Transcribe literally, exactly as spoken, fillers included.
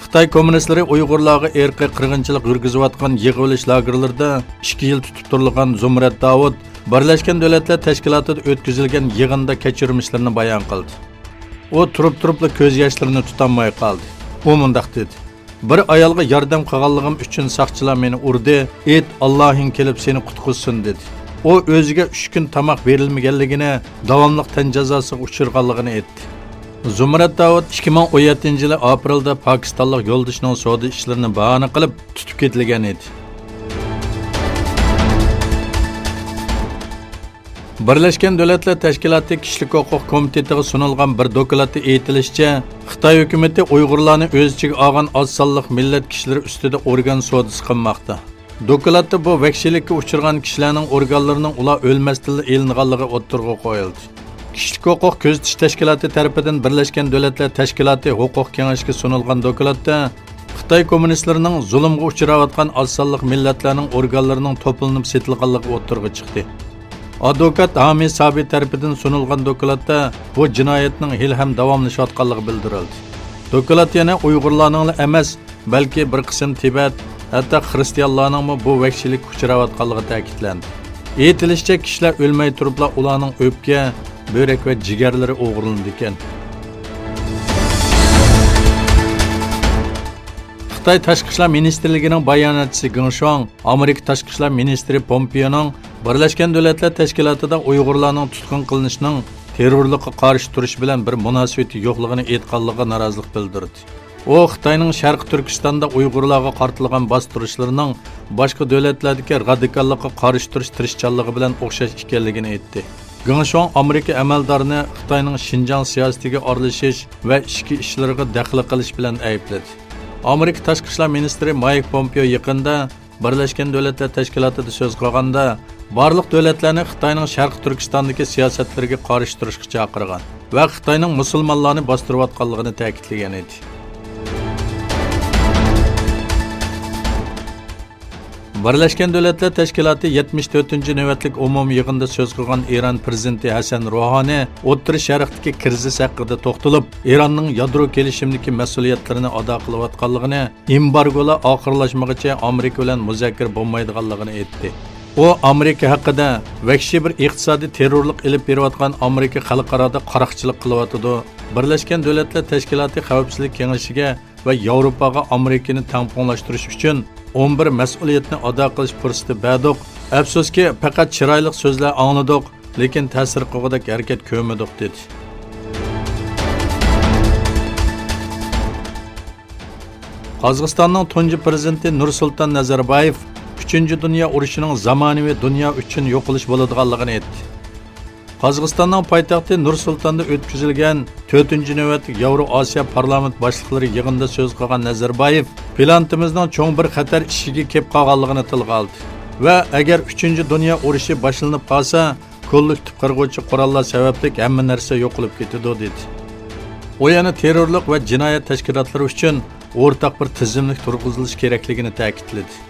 خىتاي كوممۇنىستلىرى ئۇيغۇرلارغا ئىرقىي قىرغىنچىلىق يۈرگۈزۈۋاتقان يىغىۋېلىش لاگېرلىرىدا ئىككى يىل تۇتۇپ تۇرۇلغان زۇمرەت داۋۇت بىرلەشكەن دۆلەتلەر تەشكىلاتىدا ئۆتكۈزۈلگەن يىغىندا كەچۈرمىشلىرىنى بايان قىلدى. ئۇ تۇرۇپ-تۇرۇپلا كۆز ياشلىرىنى تۇتالماي قالدى. ئۇ مۇنداق دېدى: «بىر ئايالغا ياردەم قىلغانلىقىم ئۈچۈن ساقچىلار مېنى ئۇردى، ئېيت ئاللاھىڭ كېلىپ سېنى قۇتقۇزسۇن» دېدى. ئۇ ئۆزىگە ئۈچ كۈن تاماق بېرىلمىگەنلىكىنى، داۋاملىق تەن جازاسىغا ئۇچرىغانلىقىنى ئېيتتى. زۇمرەت داۋۇت ئىككى مىڭ ئون يەتتىنچى يىلى ئاپرېلدا پاكىستانلىق يولدىشىنىڭ سودا ئىشلىرىنى باھانە قىلىپ تۇتۇپ كېتىلگەن ئىدى. بىرلەشكەن دۆلەتلەر تەشكىلاتى كىشىلىك ھوقۇق كومىتېتىغا سۇنۇلغان بىر دوكلاتتا ئېيتىلىشىچە، خىتاي ھۆكۈمىتى ئۇيغۇرلارنى ئۆز ئىچىگە ئالغان ئاز سانلىق مىللەت كىشىلىرى ئۈستىدە ئورگان سودىسى قىلماقتا. دوكلاتتا بۇ ۋەھشىيلىككە ئۇچرىغان كىشىلەرنىڭ ئورگانلىرىنىڭ ئۇلار ئۆلمەستىنلا ئېلىنغانلىقى ئوتتۇرىغا قويۇلدى. كىشىلىك ھوقۇق كۆزىتىش تەشكىلاتى تەرىپىدىن بىرلەشكەن دۆلەتلەر تەشكىلاتى ھوقۇق كېڭىشىگە سۇنۇلغان دوكلاتتا خىتاي كوممۇنىستلىرىنىڭ زۇلۇمغا ئۇچراۋاتقان ئاز سانلىق مىللەتلەرنىڭ ئورگانلىرىنىڭ توپلىنىپ سېتىلغانلىقى ئوتتۇرىغا چىقتى. ئادۋوكات ھامى سابىي تەرىپىدىن سۇنۇلغان دوكلاتتا بۇ جىنايەتنىڭ ھېلىھەم داۋاملىشىۋاتقانلىقى بىلدۈرۈلدى. دوكلات يەنە ئۇيغۇرلارنىڭلا ئەمەس، بەلكى بىر قىسىم تىبەت، ھەتتا خىرىستىيانلارنىڭمۇ بۇ ۋەھشىيلىككە ئۇچراۋاتقانلىقى تەكىتلەندى. ئېيتىلىشىچە، كىشىلەر ئۆلمەي تۇرۇپلا ئۇلارنىڭ ئۆپكە، بۆرەك ۋە جىگەرلىرى ئوغرىلىنىدىكەن. خىتاي تاشقى ئىشلار مىنىستىرلىكىنىڭ باياناتچىسى گېڭ شۇاڭ ئامېرىكا تاشقى ئىشلار مىنىستىرى پومپېئونىڭ بىرلەشكەن دۆلەتلەر تەشكىلاتىدا ئۇيغۇرلارنىڭ تۇتقۇن قىلىنىشىنىڭ تېررورلۇققا قارشى تۇرۇش بىلەن بىر مۇناسىۋىتى يوقلۇقىنى ئېيتقانلىقىغا نارازىلىق بىلدۈردى. ئۇ خىتاينىڭ شەرقىي تۈركىستاندا ئۇيغۇرلارغا قارىتىلغان باستۇرۇشلىرىنىڭ باشقا دۆلەتلەردىكى رادىكاللىققا قارشى تۇرۇش تىرىشچانلىقى بىلەن ئوخشاش ئىكەنلىكىنى ئېيتتى. گېڭ شۇاڭ ئامېرىكا ئەمەلدارىنى خىتاينىڭ شىنجاڭ سىياسىتىگە ئارىلىشىش ۋە ئىچكى ئىشلىرىغا دەخلى قىلىش بىلەن ئەيىبلىدى. ئامېرىكا تاشقى ئىشلار مىنىستىرى مايك پومپېئو يېقىندا بىرلەشكەن دۆلەتلەر تەشكىلاتىدا سۆز قىلغاندا، بارلىق دۆلەتلەرنى خىتاينىڭ شەرقىي تۈركىستاندىكى سىياسەتلىرىگە قارشى تۇرۇشقا چاقىرغان ۋە خىتاينىڭ مۇسۇلمانلارنى باستۇرۇۋاتقانلىقىنى تەكىتلىگەن ئىدى. بىرلەشكەن دۆلەتلەر تەشكىلاتى يەتمىش تۆتىنچى نۆۋەتلىك ئومۇمىي يىغىندا سۆز قىلغان ئىران پىرېزىدېنتى ھەسەن روھانى ئوتتۇرا شەرقتىكى كىرىزىس ھەققىدە توختىلىپ، ئىراننىڭ يادرو كېلىشىمىدىكى مەسئۇلىيەتلىرىنى ئادا قىلىۋاتقانلىقىنى، ئېمبارگولار ئاخىرلاشمىغۇچە ئامېرىكا بىلەن مۇزاكىرە بولمايدىغانلىقىنى ئېيتتى. ئۇ ئامېرىكا ھەققىدە ۋەھشىي بىر ئىقتىسادىي تېررورلۇق ئېلىپ بېرىۋاتقان ئامېرىكا خەلقئارادا قاراقچىلىق قىلىۋاتىدۇ. بىرلەشكەن دۆلەتلەر تەشكىلاتى خەۋپسىزلىك كېڭىشىگە ۋە ياۋروپاغا ئامېرىكىنى تەڭپۇڭلاشتۇرۇش ئۈچۈن ئون بىر مەسئۇلىيەتنى ئادا قىلىش پۇرسىتى بەردۇق. ئەپسۇسكى، پەقەت چىرايلىق سۆزلەر ئاڭلىدۇق، لېكىن تەسىر قىلغۇدەك ھەرىكەت كۆرمىدۇق، دېدى. قازاقىستاننىڭ تۇنجى پىرېزىدېنتى نۇرسۇلتان نەزەربايېف ئۈچىنچى دۇنيا ئۇرۇشىنىڭ زامانىۋى دۇنيا ئۈچۈن يوقىلىش بولىدىغانلىقىنى ئېيتتى. قازاقىستاننىڭ پايتەختى نۇر سۇلتاندا ئۆتكۈزۈلگەن تۆتىنچى نۆۋەتلىك ياۋرو ئاسىيا پارلامېنت باشلىقلىرى يىغىنىدا سۆز قىلغان نەزەربايېف، پىلانېتىمىزنىڭ چوڭ بىر خەتەر ئىشىكىگە كېلىپ قالغانلىقىنى تىلغا ئالدى ۋە ئەگەر ئۈچىنچى دۇنيا ئۇرۇشى باشلىنىپ قالسا، كوللېكتىپ قىرغۇچى قوراللار سەۋەبلىك ھەممە نەرسە يوقىلىپ كېتىدۇ، دېدى. ئۇ يەنە تېررورلۇق ۋە جىنايەت تەشكىلاتلىرى ئۈچۈن ئورتاق بىر تىزىملىك تۇرغۇزۇلۇشى كېرەكلىكىنى تەكىتلىدى.